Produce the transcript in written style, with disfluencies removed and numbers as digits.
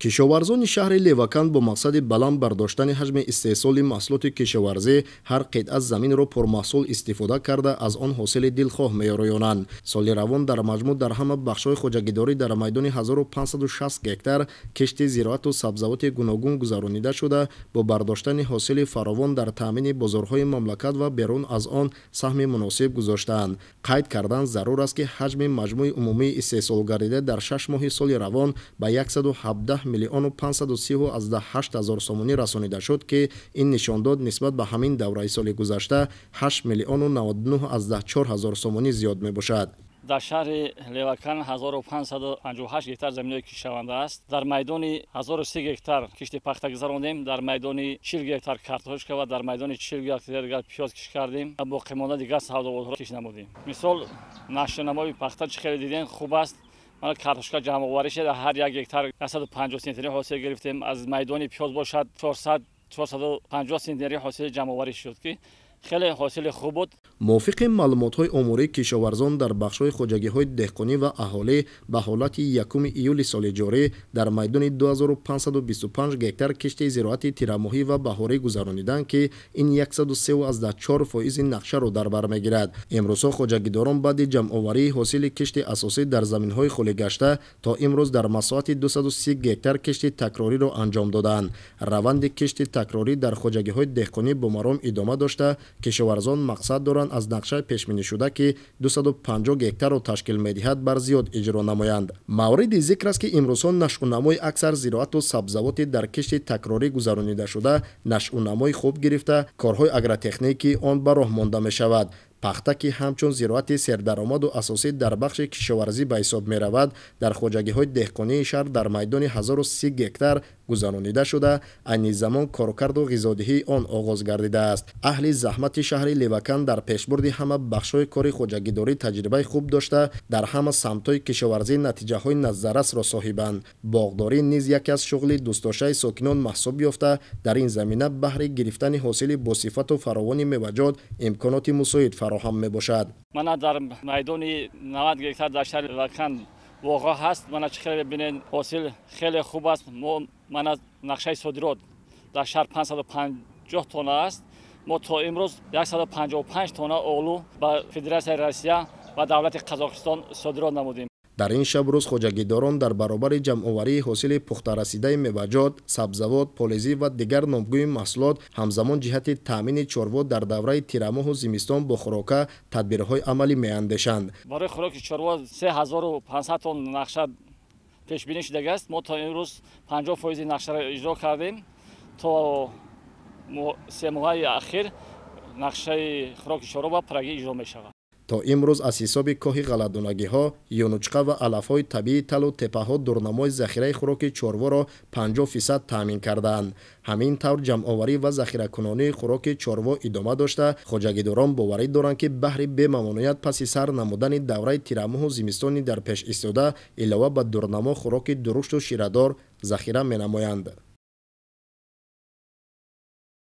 Кишоварзони шаҳри Леваканд бо мақсади баланд бардоштани ҳаҷми истеҳсоли маҳсулоти кишоварзӣ ҳар қитъа заминро пурмаҳсул истифода карда, аз он ҳосили дилхоҳ меорӯёнанд. Соли равон дар маҷмӯъ дар ҳама бахшҳои хоҷагидорӣ дар майдони 1560 гектар кишти зироату сабзавоти гуногун гузаронида шуда, бо бардоштани ҳосили фаровон дар таъмини бозорҳои мамлакат ва берун аз он саҳми муносиб гузоштаанд. Қайд кардан зарур аст, ки ҳаҷми маҷмӯи умумии истеҳсолгардида дар 6 моҳи соли равон ба 117 миллиону 538 ҳазор сомонӣ расонида шуд, ки ин нишондод нисбат ба ҳамин давраи соли гузашта 8 миллиону 99,4 ҳазор сомонӣ зиёд мебошад. Дар шаҳри Левакан 1558 гектар заминои кишаванда аст. Дар майдони 1003 гектар кишти пахта гузарондем, дар майдони 40 гектар картошка ва дар майдони 40 гектар дигар пиёз кишт кардем ва боқимонда дигар савдоводҳоро кишт намудем. Мисол, нашъунамои пахта чӣ хеле дидем, хуб аст. Мана картошка ҷамъоварӣ шуда, ҳар як гектар 150 центнери ҳосил гирифтем. Аз майдони пиёз бошад 400-450 центнери ҳосили ҷамъоварӣ шуд, ки хеле ҳосили хуб буд. Мувофиқи маълумотҳои омории кишоварзон дар бахшҳои хоҷагиҳои деҳқонӣ ва аҳолӣ ба ҳолати 1 июли соли ҷорӣ дар майдони 2525 гектар кишти зироати тирамоҳӣ ва баҳорӣ гузарониданд, ки ин 103,4% нақшаро дар бар мегирад. Имрӯзҳо хоҷагидорон баъди ҷамъоварии ҳосили кишти асосӣ дар заминҳои холигашта то имрӯз дар масоҳати 230 гектар кишти такрориро анҷом додаанд. Раванди кишти такрорӣ дар хоҷагиҳои деҳқонӣ бо маром идома дошта, кишоварзон мақсад доранд аз нақшаи пешбинишуда, ки 250 гектарро ташкил медиҳад, бар зиёд иҷро намоянд. Мавриди зикр аст, ки имрӯзҳо нашъунамои аксар зироату сабзавоти дар кишти такрорӣ гузаронидашуда нашъунамои хуб гирифта, корҳои агротехникии он ба роҳ монда мешавад. Пахта, ки ҳамчун зироати сердаромаду асосӣ дар бахши кишоварзӣ ба ҳисоб меравад, дар хоҷагиҳои деҳқонии шаҳр дар майдони 1030 гектар гузаронида шуда, айни замон коркарду ғизодиҳии он оғоз гардидааст. Аҳли заҳмати шаҳри Леваканд дар пешбурди ҳама бахшҳои кори хоҷагидорӣ таҷрибаи хуб дошта, дар ҳама самтҳои кишоварзӣ натиҷаҳои назаррасро соҳибанд. Боғдорӣ низ яке аз шуғли дӯстдоштаи сокинон маҳсуб ёфта, дар ин замина баҳри гирифтани ҳосили босифату фаровони меваҷот имконоти мусоид фароҳам мебошад. Мана дар майдони 90 гектар дар шаҳри Леваканд боғҳо ҳаст. Мана чӣ хеле бинед, ҳосил хеле хуб аст. Мо мана нақшаи содирот дар шаҳр 550 тонна аст. Мо то имрӯз 155 тонна олу ба Федератсияи Россия ва давлати Қазоқистон содирот намудем. Дар ин шабрӯз хоҷагидорон дар баробари ҷамъоварии ҳосили пухтарасидаи меваҷот, сабзавот, полезӣ ва дигар номгӯи маҳсулот, ҳамзамон ҷиҳати таъмини чорво дар давраи тирамоҳу зимистон бо хӯрока тадбирҳои амалӣ меандешанд. Барои хӯроки чорво 3500 тонна нақша пешбинӣ шудагааст. Мо то имрӯз 50% нақшаро иҷро кардем. То 3 моҳаи ахир нақшаи хӯроки чорво ба пуррагӣ иҷро мешавад. То имрӯз аз ҳисоби коҳи ғалладонагиҳо, юнучқа ва алафҳои табиии талу теппаҳо дурнамои захираи хӯроки чорворо 50% таъмин кардаанд. Ҳамин тавр ҷамъоварӣ ва захиракунонии хӯроки чорво идома дошта, хоҷагидорон боварӣ доранд, ки баҳри бемамоният паси сар намудани давраи тирамоҳу зимистони дар пеш истода, илова ба дурнамо хӯроки дурушту ширадор захира менамоянд.